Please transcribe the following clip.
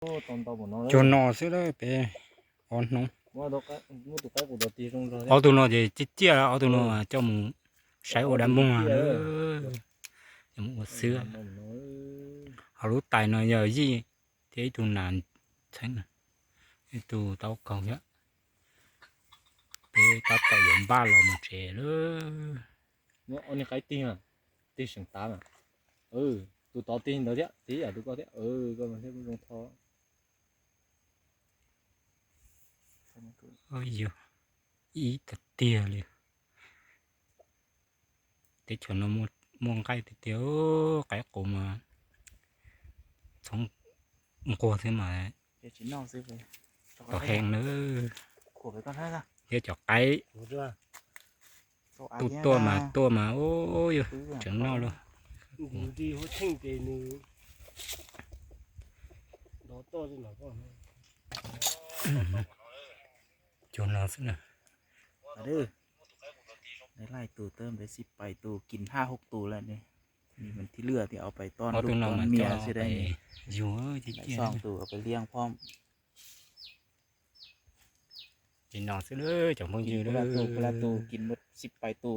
Cuag no xwb lawm peb ob hnub. Ob tug no ces ciaj ciaj, ob tug no coj mus saib ua dab npog na. Coj mus ua xwb. Ho lub tais no yog yij thiab ib tug nas txheeb, ib tug taub kaug thiab. Peb tab tom yuav npaj los mus tsev lawm. Tig seem tav mas, tus tod tig ntawd thiab, tig yam tus koj thiab, koj thiab zoo tho. Yog ib tag tiag li. Teb chaws no muaj nqaij tiag tiag, qaib qus mas txhob nquag xwb mas tau heev na. Thiab cov qaib tu tuaj mas tuaj mas ub yog tseem noj luaj. Cuag no xwb na. Laij tus tawb npeb xij pais tus kis haj hauv tus lawm ne. Thib lwj tias au pais toj ntuj toj mias xwb dab ne. Yug xoo tus au pais liaj phom. Li no xwb cov phooj ywg, tus kis xij pais tus